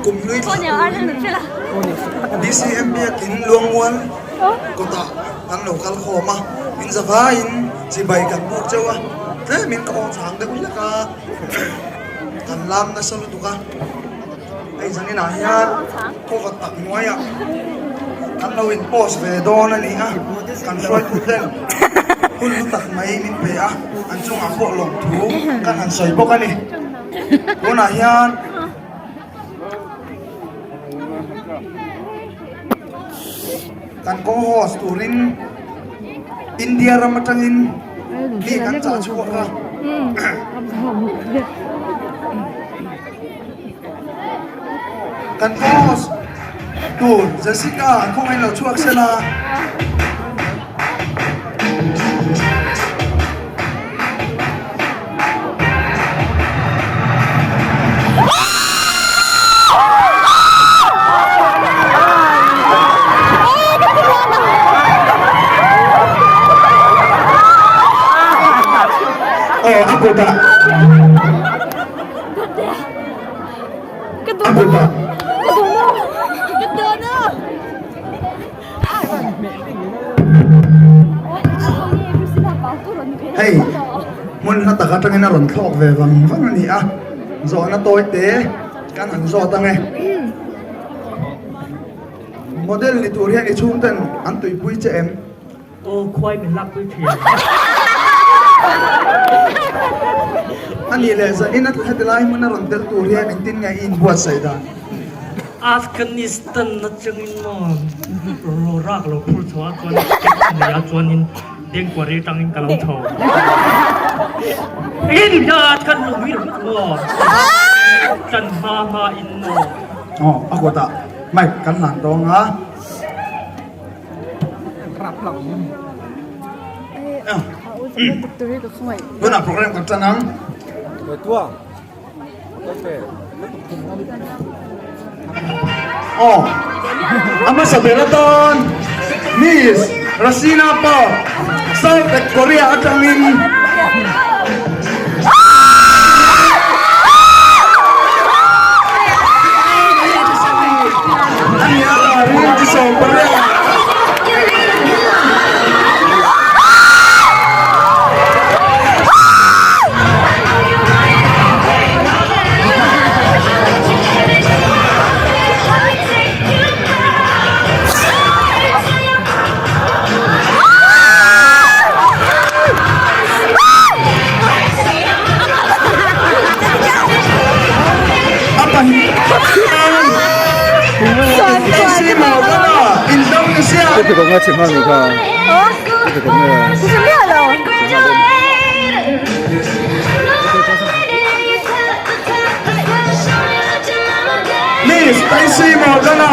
Kum hlui thlah turin BCM biakin Luangmual kawtah kan lo kal khawm a, in zavaiin chibai kan buk chauh a, tlemin ka aw chang deuh hlek a, kan lam nasa lutuk a, hei zaninah hian khawva tak hnuaiah kan lo in post ve dawn a ni a, kan hruaitu ten hun hlu tak mai min pe a, an chungah pawh lawmthu kan han sawi bawk a ni. Tunah hian kan co-host turin India ram atangin mi kan chah chhuak a. Kan co-host tur Jessica khawngaih lo chhuak sela. Aw a kutah a kutah Hei hmun hla tak atangin a rawn thlawk ve vang vang a ni a, zawhna tawi te kan han zawt ang e. Model ni tur hian i chhungten an tuipui che em? Aw khuai min lakpui thin. A nih leh zanin a heti lai hmun a rawn tel tur hian engtin nge i inbuatsaih dan? Afghanistan atangin maw rawrak lo phur chho a chuan step a nei a chuanin Dengkuari atangin ka lo chho. Enge ni bia kan lo nui ringawt maw? Chan hma hma in maw? Aw a kawtah mic kan hlan tawng a. Tunah program kan tan ang. Aw a hmasa ber atan Miss Rasina Park South Korea atangin Miss Stacy Morgana.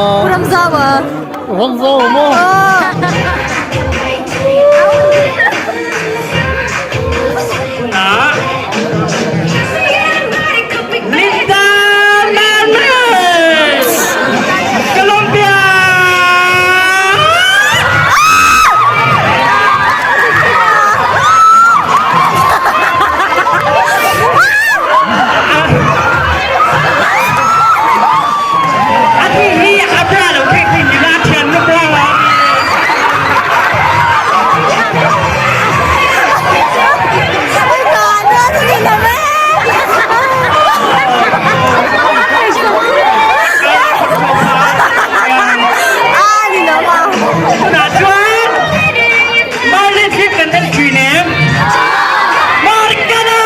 Pu Ramzaua. Ramzaua maw? Tunah Linda Martinez Colombia! A thi hi a bra lo thei thei ni la thian na bra la. Tunah chuan Marlin film kan en thin em? Markana!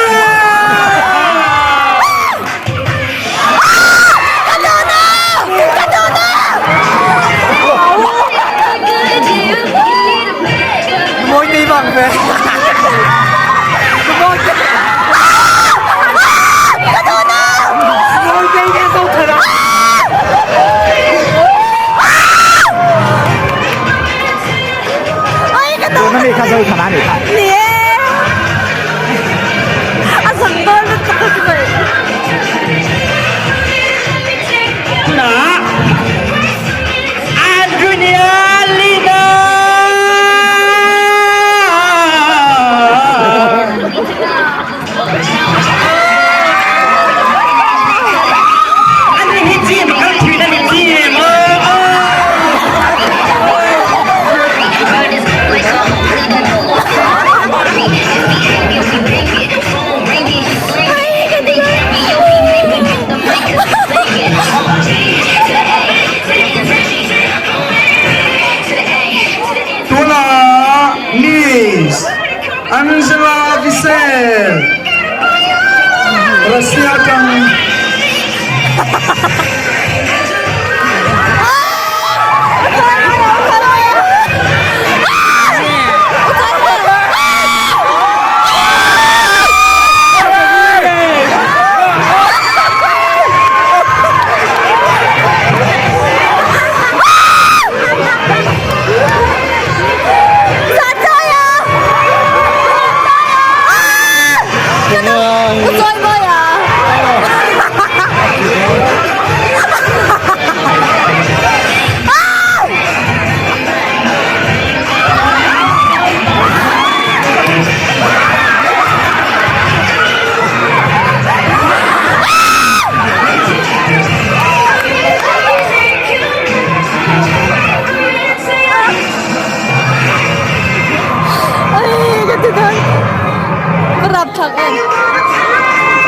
Tunah Andrunia Lina! Ani hi gym kal thin ani gym. Tunah Miss Angela Visel Russia atang.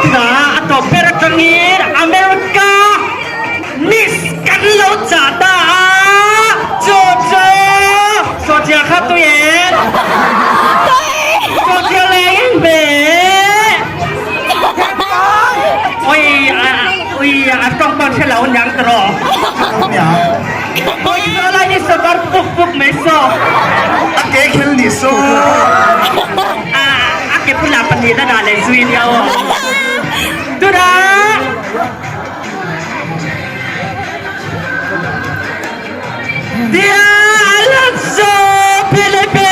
Tunah a tawp ber atangin America Miss kan lo chah ta a, chu chu Sawtia kha tui em? Sawtia leng in ve. Oi oi a tawng pawn hre lo niang ta rawh. Oi lai ni sabar puk puk mai saw. A ke khel ni saw. A a ke bulah pahnihna dah leh zui nia aw. Tunah Dia Alonso Philippines!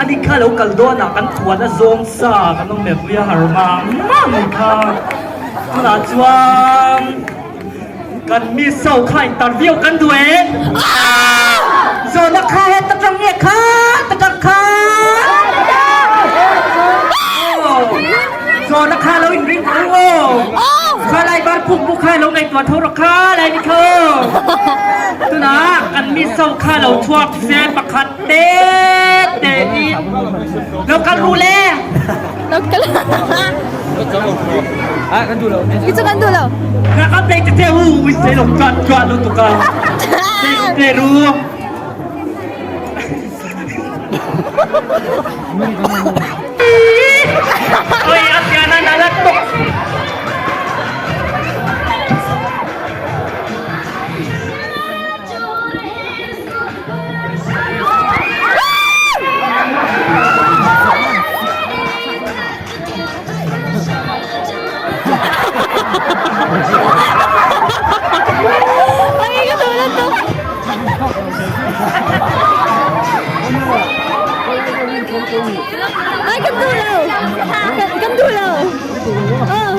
Ani kha lo kal dawn ah kan thuan a zawng sa kan awm ve pui a har mang mang mai kha tunah chuan. Kan miss ho kha interview kan duh em? Zawhna kha heta tang nge kha ta tang kha? Zawhna kha lo in ring ang aw. Kha lai bar puk puk kha lo ngaihtuah tho rawh kha lai ni kho. Tunah kan miss ho kha lo chhuak se pakhat te te in lo kal ru le. Lo kal. Ki chu kan duh lo. Ka kan play te te u ui sei lo chuan chuan lu tuka. Te te ru. Oi apiana nala tok. Ai kan duh lo. Kan duh lo. Oh.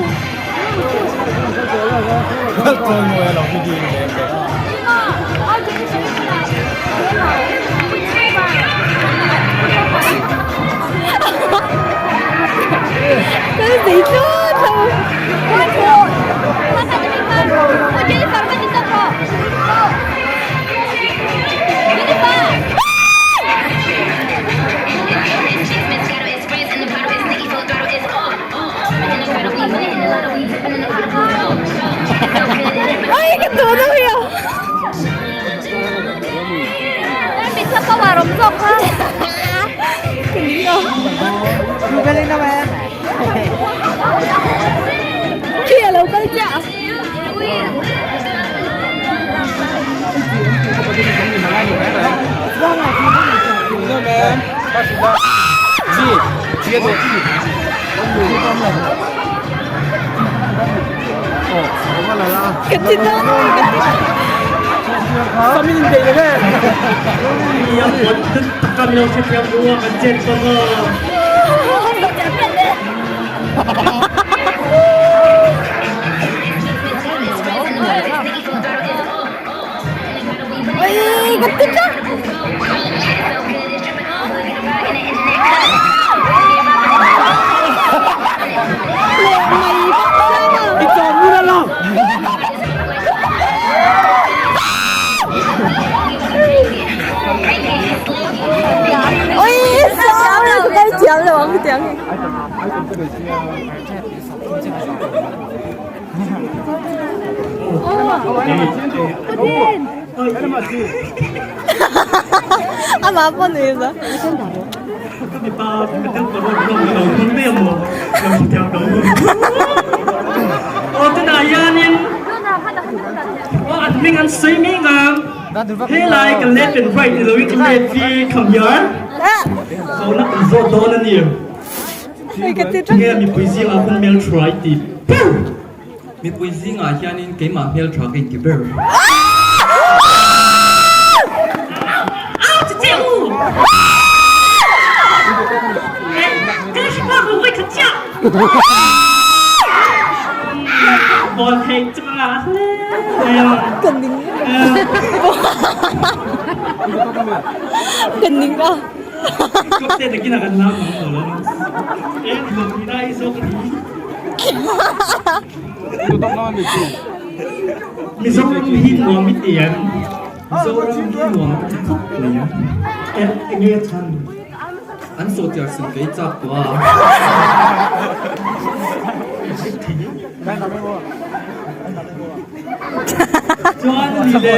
Aw tunah hianin aw an hming an sawi mek a, helai kan left and right ni loin kan left hi come here zawhna kan zawt dawn a ni. Nge mipui zingah hun hmeltha i ti ber? Mipui zingah hianin keimah hmeltha ka inti ber. Kan ning. Kan ning a. Mizoram hi nuam i ti em? Mizoram hi nuam ka ti khawp mai a. Eng nge a chhan? An sawhtiar sin kei chak tawh a. Chuan a ni le,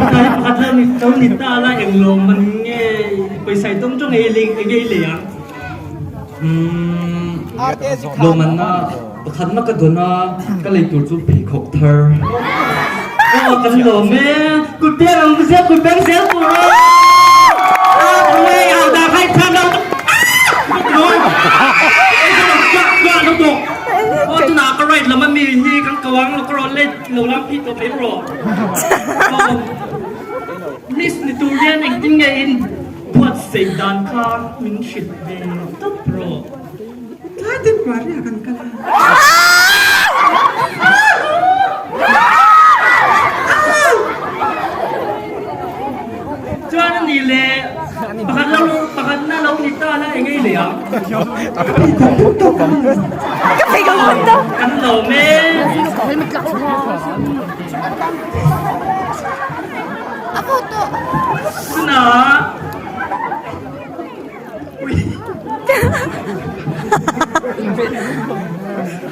hnai pakhat la ni to ni ta la eng lawm man nge pawisa i tum tawng ei lei eng ei lei ang? Umm lawmmanna pakhatna ka dawn a, ka lei tur chu pheikhawk thar. Aw kan lawm e, kut beng ang zel kut beng zel tur a. Awii au dah khai than lo Aw tunah ka right lam ami hi kan ko ang lo ka rawn let lo lam phih tawh mai rawh. Miss ni tur hian engtin nge in buatsaih dan kha min hrilh ve tawp rawh. Tlai tin Maria kan kal a. Kan lawm e. Tunah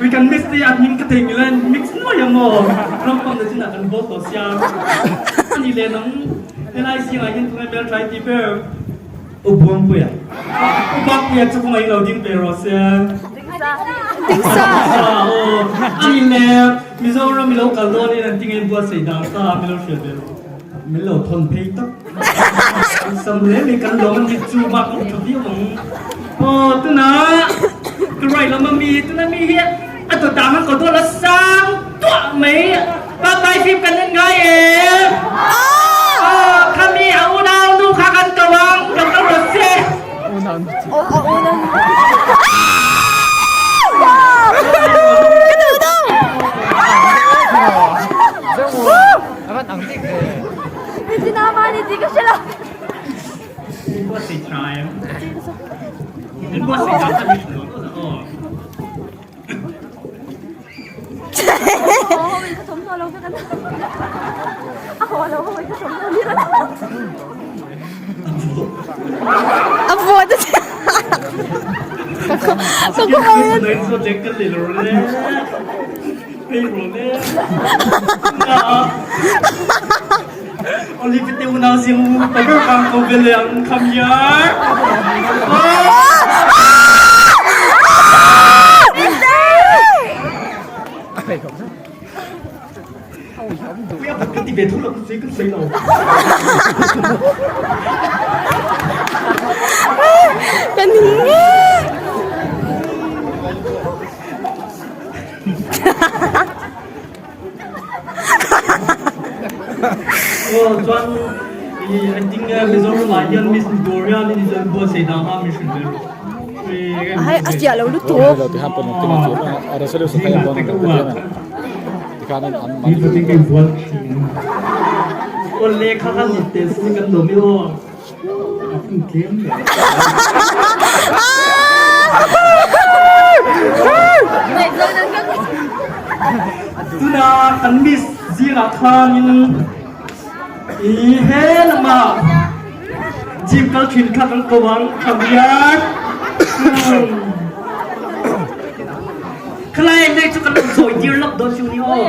We can mix te a hming ka thei ngil a mix nuai ang maw ram pang na chinah kan vote tawh sia ani leh nang helai zingah hian tunge hmel try ti ber U Buangpuia U Buangpuia chu kawng a ilo ding ve rawh se Dingsa aw ani leh Mizoram ilo kal dawn in an ti ngei buatsaih dan kha milo hriat ve rawh min lo thawn phei tak Sam hle mai kan lawm an ni chu bak a tha viau ang. Aw tunah ka right lam ami tuna mi hi a dawt ah khan ka dawl a sang tuah mai papai fim kan en ngai em? Aw khami a unau nu kha kan ko ang kan ko rawt se. Aw a unau nu. Ka duh dawng. A vawt a Olivete unau zing paber kang ko bele ang khamyar. Ka ti ve thu lo sei kan sei lo. Kan ning Aw chuan i engtin nge Mizoram ah hian Miss Dorian in i buatsaih dan kha min hrilh ve rawh. Hai a fiah lo lutuk. Aw lehkha kha ni teh si kan lawm i aw. A phun tlem le. Tuna kan miss zingah khanin i he lamah gym kal thin kha kan ko ang khamriat. Khalai nei chu kan sawi tir lap dawn chu ni aw.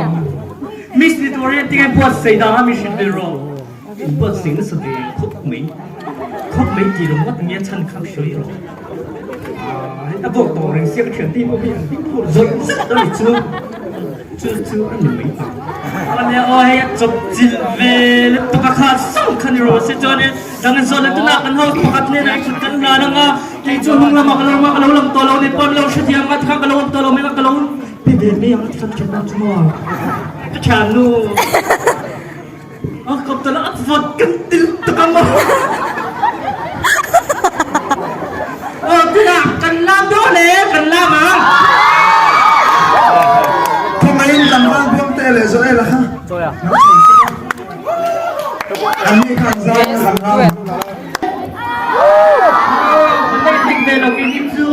Miss ni tur hian tinge buatsaih dang a mi hrilh ve rawh. Buatsaih nasa ve khawp mai. Khawp mai tih lo ngawt nge chhan kha sawi rawh. A bawk tawh reng sia ka thian te pawh hi an hlim phur zawih zet a ni chu. Chu chu a ni mai ang. Awle aw hei a chawp chilh ve lutuk a kha sang kha ni rawh se chuanin dang in zawn le tunah kan house pakhat hnenah i thut kan hlan ang a kei chu hnung lamah ka lo awm a ka lo lang tawh lo ni pawh an lo hrethiam a tikhan ka lo awm tawh lo mai a ka lo pe ve mai ang a tikhan ka thiannu chu maw ka thiannu A kaptan a vat kan til tak ang maw? Aw tunah kan lam dawn e, kan lam ang. Khawngaihin tlangval Buangte leh Joel a kha an ni khan zai na kan lam. Kan nei ve lo keini chu.